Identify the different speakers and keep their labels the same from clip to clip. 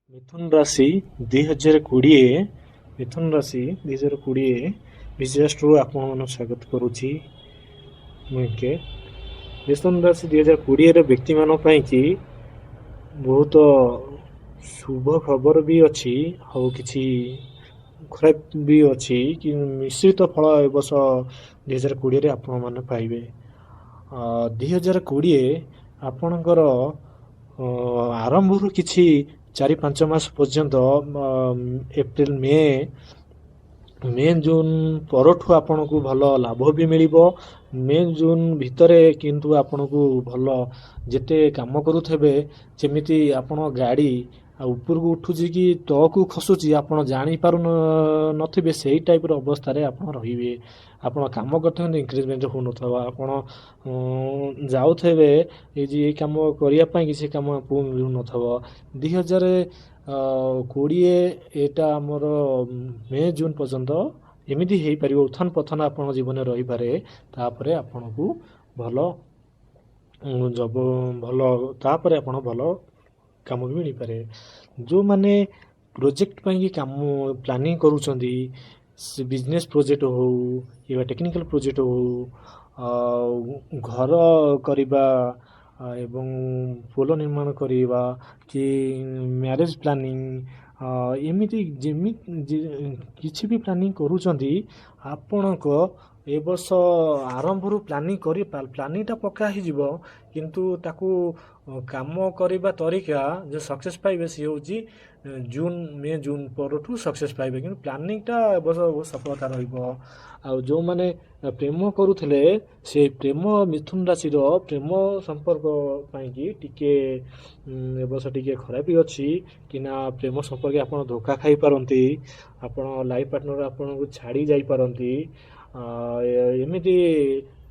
Speaker 1: ମିଥୁନ ରାଶି 2020, ମିଥୁନ ରାଶି 2020 ବିଜୟଷ୍ଟ୍ରୁ ଆପଣମାନଙ୍କୁ ସ୍ୱାଗତ କରୁଛି ମୁଁ କେ। ମିଥୁନ ରାଶି 2020ର ବ୍ୟକ୍ତିମାନଙ୍କ ପାଇଁକି ବହୁତ ଶୁଭ ଖବର ବି ଅଛି ଆଉ କିଛି ଖରାପ ବି ଅଛି କି ମିଶ୍ରିତ ଫଳ ଏ ବର୍ଷ 2020ରେ ଆପଣମାନେ ପାଇବେ। 2020 ଆପଣଙ୍କର ଆରମ୍ଭରୁ କିଛି 4-5 ମାସ ପର୍ଯ୍ୟନ୍ତ, ଏପ୍ରିଲ, ମେ, ମେ ଜୁନ୍ ପରଠୁ ଆପଣଙ୍କୁ ଭଲ ଲାଭ ବି ମିଳିବ। ମେ ଜୁନ୍ ଭିତରେ କିନ୍ତୁ ଆପଣଙ୍କୁ ଭଲ ଯେତେ କାମ କରୁଥିବେ, ଯେମିତି ଆପଣ ଗାଡ଼ି ଆଉ ଉପରକୁ ଉଠୁଛି କି ତଳକୁ ଖସୁଛି ଆପଣ ଜାଣିପାରୁ ନଥିବେ, ସେଇ ଟାଇପ୍ର ଅବସ୍ଥାରେ ଆପଣ ରହିବେ। ଆପଣ କାମ କରୁଥିବେ, ଇନକ୍ରିଜମେଣ୍ଟ ହେଉନଥିବ। ଆପଣ ଯାଉଥିବେ ଏଇ ଯେ ଏଇ କାମ କରିବା ପାଇଁ, କିଛି କାମ ଆପଣଙ୍କୁ ମିଳୁନଥିବ। 2020 ଏଇଟା ଆମର ମେ ଜୁନ୍ ପର୍ଯ୍ୟନ୍ତ ଏମିତି ହେଇପାରିବ, ଉତ୍ଥାନ ପତନ ଆପଣଙ୍କ ଜୀବନରେ ରହିପାରେ। ତାପରେ ଆପଣଙ୍କୁ ଭଲ ଜବ, ଭଲ, ତାପରେ ଆପଣ ଭଲ କାମ ବି ମିଳିପାରେ। ଯେଉଁମାନେ ପ୍ରୋଜେକ୍ଟ ପାଇଁକି କାମ ପ୍ଲାନିଂ କରୁଛନ୍ତି, ସେ ବିଜନେସ୍ ପ୍ରୋଜେକ୍ଟ ହଉ କିମ୍ବା ଟେକ୍ନିକାଲ ପ୍ରୋଜେକ୍ଟ ହଉ, ଆଉ ଘର କରିବା ଏବଂ ପୋଲ ନିର୍ମାଣ କରିବା କି ମ୍ୟାରେଜ୍ ପ୍ଲାନିଂ, ଏମିତି ଯେମିତି କିଛି ବି ପ୍ଲାନିଂ କରୁଛନ୍ତି, ଆପଣଙ୍କ ଏ ବର୍ଷ ଆରମ୍ଭରୁ ପ୍ଲାନିଂ କରି ପ୍ଲାନିଂଟା ପକ୍କା ହେଇଯିବ, କିନ୍ତୁ ତାକୁ କାମ କରିବା ତରିକା ଯେଉଁ ସକ୍ସେସ୍ ପାଇବେ, ସିଏ ହେଉଛି ଜୁନ୍, ମେ ଜୁନ୍ ପରଠୁ ସକ୍ସେସ୍ ପାଇବେ। କିନ୍ତୁ ପ୍ଲାନିଂଟା ଏ ବର୍ଷ ବହୁତ ସଫଳତା ରହିବ। ଆଉ ଯେଉଁମାନେ ପ୍ରେମ କରୁଥିଲେ, ସେ ପ୍ରେମ, ମିଥୁନ ରାଶିର ପ୍ରେମ ସମ୍ପର୍କ ପାଇଁକି ଟିକେ ଏ ବର୍ଷ ଟିକେ ଖରାପ ବି ଅଛି କି ନା, ପ୍ରେମ ସମ୍ପର୍କରେ ଆପଣ ଧୋକା ଖାଇପାରନ୍ତି, ଆପଣ ଲାଇଫ୍ ପାର୍ଟନର ଆପଣଙ୍କୁ ଛାଡ଼ି ଯାଇପାରନ୍ତି। ଏମିତି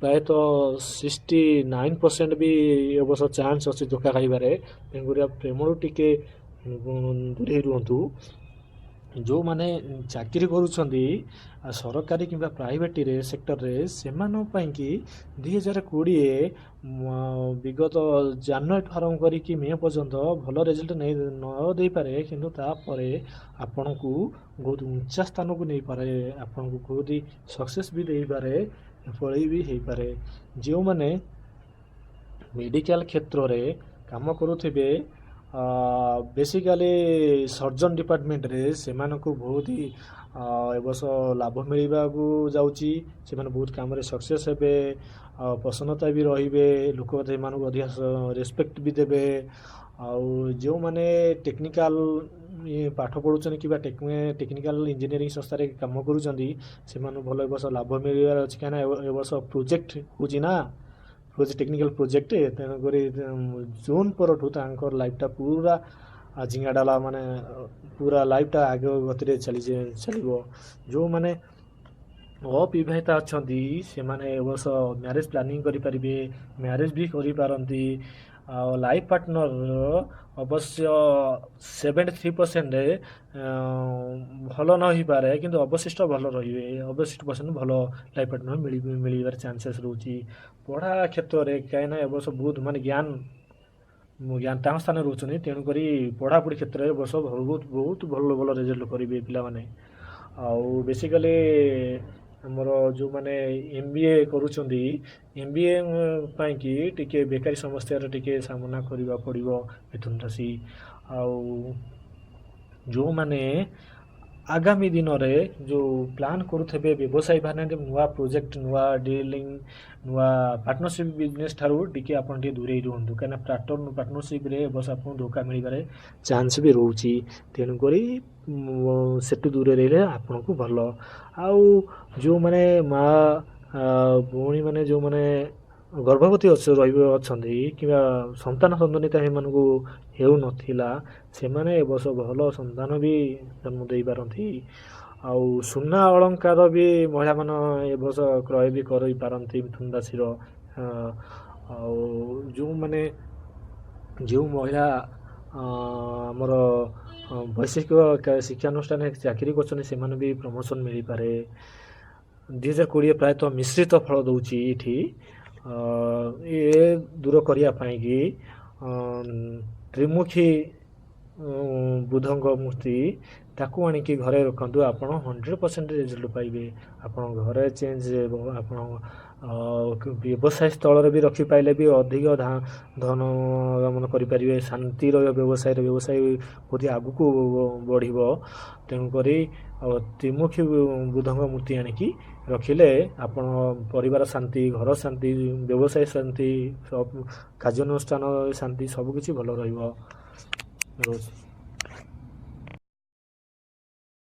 Speaker 1: ପ୍ରାୟତଃ 69% ବି ଏ ବର୍ଷ ଚାନ୍ସ ଅଛି ଧୋକା ଖାଇବାରେ। ତେଣୁକରି ପ୍ରେମରୁ ଟିକେ ଦୂରେଇ ରୁହନ୍ତୁ। ଯେଉଁମାନେ ଚାକିରି କରୁଛନ୍ତି ସରକାରୀ କିମ୍ବା ପ୍ରାଇଭେଟରେ ସେକ୍ଟରରେ, ସେମାନଙ୍କ ପାଇଁକି 2020 ବିଗତ ଜାନୁଆରୀଠୁ ଆରମ୍ଭ କରିକି ମେ ପର୍ଯ୍ୟନ୍ତ ଭଲ ରେଜଲ୍ଟ ନେଇ ନ ଦେଇପାରେ, କିନ୍ତୁ ତାପରେ ଆପଣଙ୍କୁ ବହୁତ ଉଞ୍ଚା ସ୍ଥାନକୁ ନେଇପାରେ, ଆପଣଙ୍କୁ ବହୁତ ସକ୍ସେସ୍ ବି ଦେଇପାରେ, ଫଳି ବି ହେଇପାରେ। ଯେଉଁମାନେ ମେଡ଼ିକାଲ କ୍ଷେତ୍ରରେ କାମ କରୁଥିବେ, ବେସିକାଲି ସର୍ଜନ ଡିପାର୍ଟମେଣ୍ଟରେ, ସେମାନଙ୍କୁ ବହୁତ ହି ଏ ବର୍ଷ ଲାଭ ମିଳିବାକୁ ଯାଉଛି। ସେମାନେ ବହୁତ କାମରେ ସକ୍ସେସ୍ ହେବେ ଆଉ ପ୍ରସନ୍ନତା ବି ରହିବେ, ଲୋକ ସେମାନଙ୍କୁ ଅଧିକା ରେସପେକ୍ଟ ବି ଦେବେ। ଆଉ ଯେଉଁମାନେ ଟେକ୍ନିକାଲ ପାଠ ପଢ଼ୁଛନ୍ତି କିମ୍ବା ଟେକ୍ନିକାଲ ଇଞ୍ଜିନିୟରିଂ ସଂସ୍ଥାରେ କାମ କରୁଛନ୍ତି, ସେମାନଙ୍କୁ ଭଲ ଏ ବର୍ଷ ଲାଭ ମିଳିବାର ଅଛି। କାହିଁକିନା ଏ ବର୍ଷ ପ୍ରୋଜେକ୍ଟ ହେଉଛି ନା, ପ୍ରୋଜେକ୍ଟ, ଟେକ୍ନିକାଲ ପ୍ରୋଜେକ୍ଟ। ତେଣୁକରି ଜୁନ୍ ପରଠୁ ତାଙ୍କର ଲାଇଫଟା ପୁରା ଝିଙ୍ଗାଡାଲା, ମାନେ ପୁରା ଲାଇଫଟା ଆଗ ଗତିରେ ଚାଲିବ। ଯେଉଁମାନେ ଅବିବାହିତା ଅଛନ୍ତି, ସେମାନେ ଏ ବର୍ଷ ମ୍ୟାରେଜ୍ ପ୍ଲାନିଂ କରିପାରିବେ, ମ୍ୟାରେଜ୍ ବି କରିପାରନ୍ତି। ଆଉ ଲାଇଫ୍ ପାର୍ଟନର ଅବଶ୍ୟ 73% ଭଲ ନ ହେଇପାରେ, କିନ୍ତୁ ଅବଶିଷ୍ଟ ଭଲ ରହିବେ। ଅବଶିଷ୍ଟ ପରସେଣ୍ଟ ଭଲ ଲାଇଫ୍ ପାର୍ଟନର ମିଳିବାର ଚାନ୍ସେସ୍ ରହୁଛି। ପଢ଼ା କ୍ଷେତ୍ରରେ, କାହିଁକିନା ଏ ବର୍ଷ ବହୁତ ମାନେ ଜ୍ଞାନ ଜ୍ଞାନ ତାଙ୍କ ସ୍ଥାନରେ ରହୁଛନ୍ତି, ତେଣୁକରି ପଢ଼ାପଢ଼ି କ୍ଷେତ୍ରରେ ଏ ବର୍ଷ ବହୁତ ବହୁତ ଭଲ ଭଲ ରେଜଲ୍ଟ କରିବେ ପିଲାମାନେ। ଆଉ ବେସିକାଲି ଆମର ଯେଉଁମାନେ ଏମବିଏ କରୁଛନ୍ତି, ଏମବିଏ ପାଇଁକି ଟିକେ ବେକାରୀ ସମସ୍ୟାର ଟିକେ ସାମ୍ନା କରିବାକୁ ପଡ଼ିବ ମିଥୁନ ରାଶି। ଆଉ ଯେଉଁମାନେ ଆଗାମୀ ଦିନରେ ଯେଉଁ ପ୍ଲାନ୍ କରୁଥିବେ ବ୍ୟବସାୟୀ ମାନେ, ନୂଆ ପ୍ରୋଜେକ୍ଟ, ନୂଆ ଡିଲିଂ, ନୂଆ ପାର୍ଟନରସିପ୍ ବିଜନେସ୍ ଠାରୁ ଟିକେ ଆପଣ ଟିକେ ଦୂରେଇ ରୁହନ୍ତୁ। କାହିଁକିନା ପାର୍ଟନରସିପ୍ରେ ଏ ବର୍ଷ ଆପଣଙ୍କୁ ଧୋକା ମିଳିବାରେ ଚାନ୍ସ ବି ରହୁଛି। ତେଣୁକରି ସେଠୁ ଦୂରରେ ରହିଲେ ଆପଣଙ୍କୁ ଭଲ। ଆଉ ଯେଉଁମାନେ ମା ଭଉଣୀମାନେ, ଯେଉଁମାନେ ଗର୍ଭବତୀ ରହିବ ଅଛନ୍ତି କିମ୍ବା ସନ୍ତାନ ସନ୍ତନିତା ସେମାନଙ୍କୁ ହେଉନଥିଲା, ସେମାନେ ଏ ବର୍ଷ ଭଲ ସନ୍ତାନ ବି ଜନ୍ମ ଦେଇପାରନ୍ତି। ଆଉ ସୁନା ଅଳଙ୍କାର ବି ମହିଳାମାନେ ଏ ବର୍ଷ କ୍ରୟ ବି କରିପାରନ୍ତି ମିଥୁନ ରାଶିର। ଆଉ ଯେଉଁ ମହିଳା ଆମର ବୈଷୟିକ ଶିକ୍ଷାନୁଷ୍ଠାନରେ ଚାକିରି କରୁଛନ୍ତି, ସେମାନେ ବି ପ୍ରମୋସନ୍ ମିଳିପାରେ। 2020 ପ୍ରାୟତଃ ମିଶ୍ରିତ ଫଳ ଦେଉଛି ଏଇଠି। ଏ ଦୂର କରିବା ପାଇଁକି ତ୍ରିମୁଖୀ ବୁଧଙ୍କ ମୂର୍ତ୍ତି, ତାକୁ ଆଣିକି ଘରେ ରଖନ୍ତୁ। ଆପଣ 100% ରେଜଲ୍ଟ ପାଇବେ। ଆପଣ ଘରେ ଚେଞ୍ଜ ହେବ। ଆପଣ ବ୍ୟବସାୟ ସ୍ଥଳରେ ବି ରଖିପାରିଲେ ବି ଅଧିକ ଧନ ଗମନ କରିପାରିବେ। ଶାନ୍ତି ରହିବ ବ୍ୟବସାୟରେ, ବ୍ୟବସାୟ ବହୁତ ଆଗକୁ ବଢ଼ିବ। ତେଣୁକରି ଆଉ ତ୍ରିମୁଖୀ ବୁଧଙ୍କ ମୂର୍ତ୍ତି ଆଣିକି ରଖିଲେ ଆପଣ ପରିବାର ଶାନ୍ତି, ଘର ଶାନ୍ତି, ବ୍ୟବସାୟ ଶାନ୍ତି, ସବୁ କାର୍ଯ୍ୟାନୁଷ୍ଠାନ ଶାନ୍ତି, ସବୁକିଛି ଭଲ ରହିବ। ରହୁଛି।